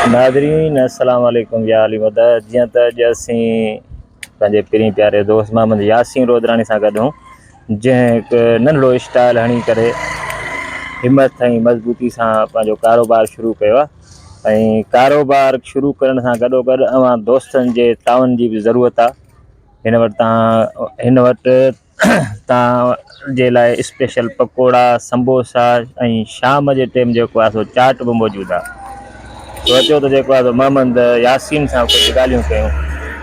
ناظرين السلام عليڪم يا علي مدد جيئن ته اڄ اسين پنهنجي پرين پياري دوست محمد ياسين رودراڻي سان گڏ هون جنهن هڪ ننڍڙو اسٽائل هڻي ڪري همت ۽ مضبوطي سان پنهنجو ڪاروبار شروع ڪيو آهي ۽ ڪاروبار شروع ڪرڻ سان گڏو گڏ اوهان دوستن جي تعاون جي به ضرورت آهي هن وٽ تان هن وٽ تان جي لاء اسپيشل پڪوڙا، سمبوسا ۽ شام جي ٽيم جيڪو آهي سو چاٽ به موجود آهي. سو اچو ته جيڪو آهي سو محمد ياسين سان ڪجهه ڳالهيون ڪيون.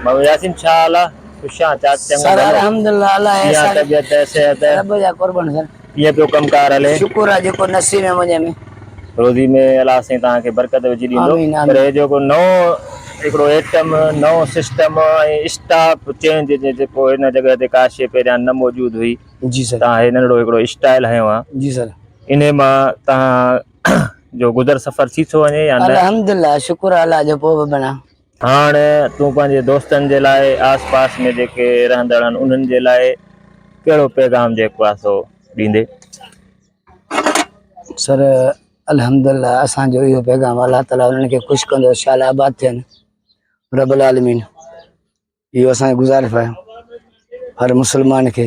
محمد ياسين ڇا حال آهي؟ خوش آهين؟ چاڪ چڱو سر ڀلو؟ الحمدلله الله ڪيئن آهي احسان طبيعت صحت؟ رب جا قربان سر. ڪيئن پيو ڪم ڪار هلي؟ شڪر آهي جيڪو نصيب ۾ منهنجي ۾. روزي ۾ الله سائين توهان کي برڪت وجهي ڏيندو آمين پر آمين. هي جيڪو نئون هڪڙو ايٽم نئون سسٽم ۽ اسٽاف چينج جيڪو هن جڳهه تي ڪا شي پهريان نه موجود هئي جي سر توهان هي ننڍڙو هڪڙو اسٽائل هنيو آهي جي سر انهي مان توهان جو گذر سفر ٿي ٿو وڃي يا نه؟ الحمدلله شڪر آهي الله جو پوء به بنا. هاڻ تون پنهنجي دوستن جي لاء آس پاس ۾ جيڪي رهندڙ آهن انهن جي لاء ڪهڙو پيغام جيڪو آهي سو ڏيندي؟ سر الحمدلله اسان جو اهو پيغام الله تعالي انهن کي خوش ڪندو شال آباد ٿين رب العالمين اهو اسان جي گذارش آهي هر مسلمان کي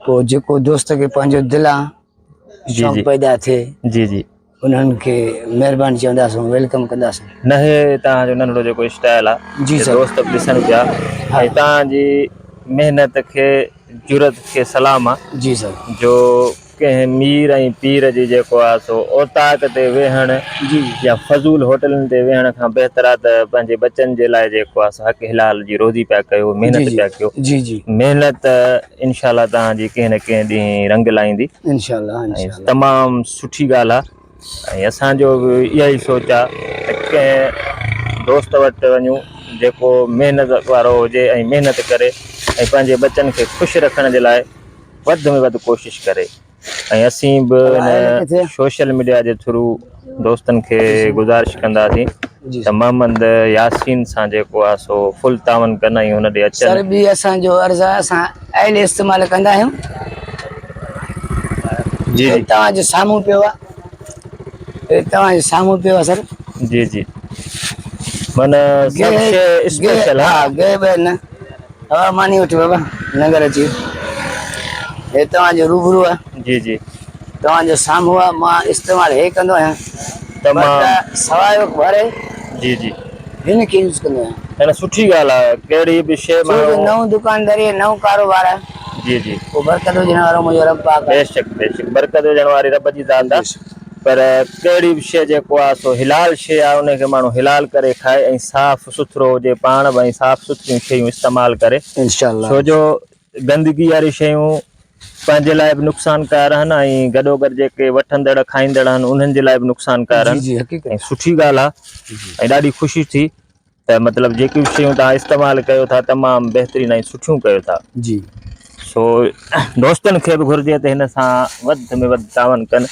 پوء جيڪو دوست کي پنهنجو دل آ شوق پيدا ٿئي جي جي انهن کي مهرباني چونداسون welcome ڪنداسون. نه هي توهان جو ننڍڙو جيڪو اسٽائل آ جي سر دوست به ڏسن پيا ۽ توهان جي محنت کي جرئت کي سلام آ جي سر جو ڪنهن مير ۽ پير جي جيڪو آ سو اوطاق تي ويهڻ جي يا فضول هوٽلن تي ويهڻ کان بهتر آ ته پنهنجي ٻچن جي لاء جيڪو آ سو حق حلال جي روزي پيا ڪيو محنت جي پيا ڪيو جي جي محنت انشاء الله توهان جي ڪنهن نه ڪنهن ڏينهن رنگ لائيندي انشاء الله انشاء الله تمام سٺي ڳالهه آ ۽ اسان جو به اها ئي سوچ آ ته ڪنهن دوست وٽ وڃون جيڪو محنت وارو هجي ۽ محنت ڪري ۽ پنهنجي ٻچن کي خوش رکڻ جي لاء وڌ ۾ وڌ ڪوشش ڪري ۽ اسين به هن سوشل ميڊيا جي ٿرو دوستن کي گذارش ڪنداسين ته محمد ياسين سان جيڪو آهي سو فل تعاون ڪن ۽ هن ڏي اچن. سر ٻي اسان جو عرض آهي اسان آئل استعمال ڪندا آهيون جي جي توهان جي سامهون پيو آهي هي توهان جي سامهون پيو آهي سر جي جي معنی سڀ شي اسپيشل ها گي به نه ها ماني وٺ بابا ننگر اچي هي توهان جو روبرو آ جي جي توهان جو سامهون آ مان استعمال هي ڪندو آهيان تمام سوايو ڀري جي جي هن کي يوز ڪندو آهيان نه سٺي ڳالهه آهي ڪهڙي به شيء ماڻهو نئون دڪانداري نئون ڪاروبار آهي جي جي پوء برڪت وجهڻ وارو منهنجو رب پاڪ آهي بيشڪ بيشڪ برڪت وجهڻ واري رب جي ذات آهي پر ڪهڙي به شيء جيڪو آهي سو حلال شيء آهي ان کي ماڻهو حلال ڪري کائي ۽ صاف سٿرو هجي پاڻ به ۽ صاف سٿريون شيون استعمال ڪري انشاء الله ڇو جو گندگي واري شيون پنهنجي لاء به نقصانڪار آهن ۽ گڏوگڏ جيڪي وٺندڙ کائيندڙ آهن انهن جي لاء به نقصانڪار آهن جي جي حقيقت ۽ سٺي ڳالهه آهي ۽ ڏاڍي خوشي ٿي ته مطلب جيڪي به شيون توهان استعمال ڪيو ٿا تمام بهترين ۽ سٺيون ڪيو ٿا جي سو دوستن کي به گهرجي ته هن سان وڌ ۾ وڌ تعاون ڪن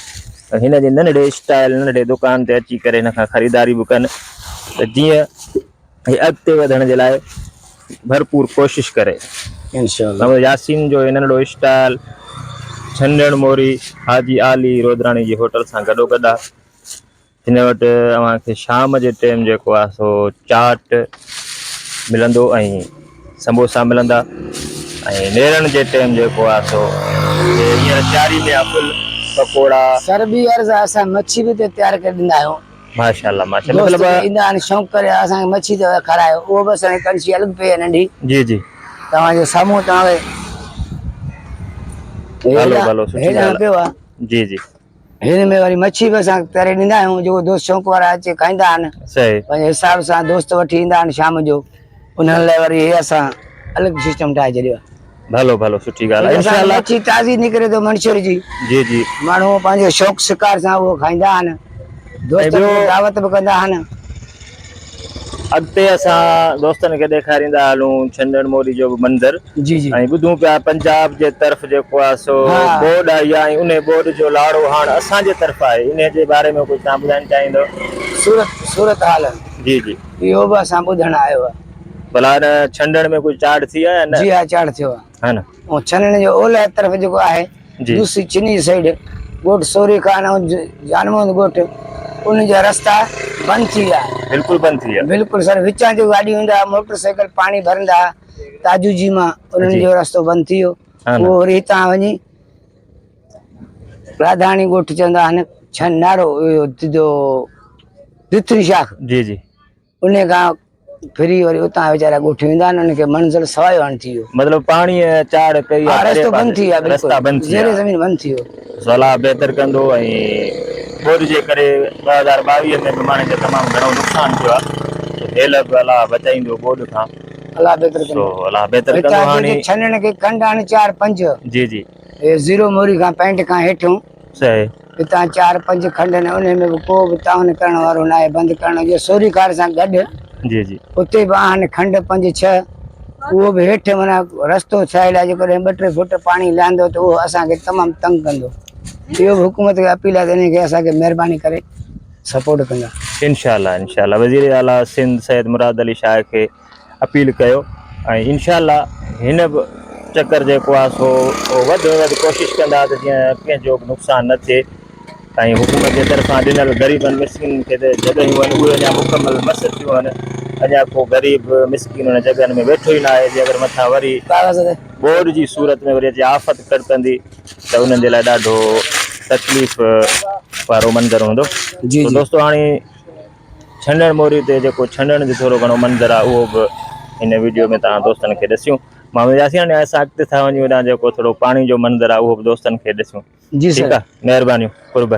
۽ هن جي ننڍڙي اسٽائل ننڍڙي دڪان تي اچي ڪري هن کان خريداري به ڪن ته جيئن هي اڳتي وڌڻ جي لاء ڀرپور ڪوشش ڪري. انشاء الله. ياسين جو هي ننڍڙو اسٽال ڇنڊڻ موري حاجي عالي رودراڻي جي هوٽل سان گڏوگڏ آهي. هن وٽ اوهان کي شام جي ٽيم جيڪو آهي سو چاٽ ملندو ۽ سمبوسا ملندا ۽ نيرن جي ٽيم جيڪو آهي سو هينئر سياري ۾ آهي پڪوڙا. سر ٻي عرض آهي اسان مڇي به اتي تيار ڪري ڏيندا آهيون. ماشاءالله ماشاءالله دوست به ايندا آهن شوق ڪري اسان کي مڇي ته کارايو اهو به اسان کي ڪڙڇي الڳ پئي آهي ننڍي. جي جي. توهان جي سامهون توهان کي ڀلو ڀلو سٺي ڳالهه پيو آهي. جي جي. هن ۾ وري مڇي به اسان تري ڏيندا آهيون جيڪو دوست شوق وارا اچي کائيندا آهن صحيح پنهنجي حساب سان دوست وٺي ايندا آهن شام جو انهن لاء وري هي اسان الڳ سسٽم ٺاهي ڇڏيو آهي. ڀلو ڀلو سٺي ڳالهه آهي انشاء الله. مڇي تازي نڪري ٿو منڇر جي جي جي ماڻهو پنهنجي شوق شڪار سان اهو کائيندا آهن دوستن کي دعوت به ڪندا آهن. اڳتي اسان دوستن کي ڏيکاريندا هلون ڇنڊڻ موري جو به منظر جي جي ۽ ٻڌون پيا پنجاب جي طرف جيڪو آهي سو ٻوڏ آئي آهي ۽ انهي ٻوڏ جو لاڙو هاڻ اسان جي طرف آهي انهي جي باري ۾ ڪجهه توهان ٻڌائڻ چاهيندو. صورت صورت حال جي جي اهو به اسان ٻڌڻ آيو آهي. ڀلا هن ڇنڊڻ ۾ ڪجهه چاڙهه ٿي آهي يا نه؟ جي ها چاڙهه ٿيو آهي. ها نه. ۽ ڇنڊڻ جو اولهه طرف جيڪو آهي جي. دوسي چني سائيڊ ڳوٺ سوري خان ۽ جان محمد ڳوٺ انهن جا رستا بند ٿي ويا. بلڪل بند ٿي ويا. بلڪل سر وچان جو گاڏيون ايندا موٽر سائيڪل پاڻي ڀرندا تاجو جي مان انهن جو رستو بند ٿي ويو. اهو وري هتان وڃي راڌاڻي ڳوٺ چوندا آهن ڇن نارو اهو جو دٿري شاخ. جي جي. ان کان ڦري وري اتان ويچارا ڳوٺ ويندا آهن انهن کي منزل سوايو هاڻي ٿي ويو. مطلب پاڻي چاڙهه ڪئي آهي رستو بند ٿي ويو آهي رستا بند ٿي ويا زير زمين بند ٿي ويو. صلاح بهتر ڪندو ۽ ٻوڏ جي ڪري 2022 ۾ به ماڻهن جو تمام گهڻو نقصان ٿيو آهي هيل به الله بچائيندو ٻوڏ کان. الله بهتر ڪندو. سو الله بهتر ڪندو هاڻي. ڇنڻ کي کنڊ آهن 4 5. جي جي. زيرو موري کان پينٽ کان هيٺون. صحيح. هتان 4 5 کنڊ آهن انهي ۾ به ڪو به تعاون ڪرڻ وارو ناهي بند ڪرڻ جو سوري کار سان گڏ. جي جي. اتي به آهن کنڊ 5 6 اهو به هيٺ معنيٰ رستو ٺاهيل آهي جيڪڏهن 2 3 فوٽ پاڻي لهندو ته اهو اسان کي تمام تنگ ڪندو. اهو به حڪومت کي اپيل آهي ته انهي کي اسان کي مهرباني ڪري سپورٽ ڪندا. انشاء الله انشاء الله وزير اعليٰ سنڌ سيد مراد علي شاهه کي اپيل ڪيو ۽ انشاء الله هن به چڪر جيڪو آهي سو وڌ ۾ وڌ ڪوشش ڪندا ته جيئن ڪنهن جو به نقصان نه ٿئي ۽ حڪومت جي طرفان ڏنل غريبن مسڪينن کي ته جڳهيون آهن اهي اڃا مڪمل مس ٿيون آهن اڃا ڪو غريب مسڪين ان جڳهن ۾ ويٺو ئي نه آهي جي اگر مٿان وري ٻوڏ جي صورت ۾ وري اچي آفت ڪڙڪندي ته انهن جي لاء ڏاڍو تڪليف وارو منظر هوندو. جي جي. دوستو هاڻي ڇنڊڻ موري تي جيڪو ڇنڊڻ جو ٿورو گهڻو منظر آهي اهو به هن ويڊيو ۾ توهان دوستن کي ڏسيون. محمد ياسين هاڻي اسان اڳتي ٿا وڃون هيڏانهن جيڪو ٿورو پاڻي جو منظر آهي اهو به دوستن کي ڏسيون. جي سر. ٺيڪ آهي مهربانيون قرب.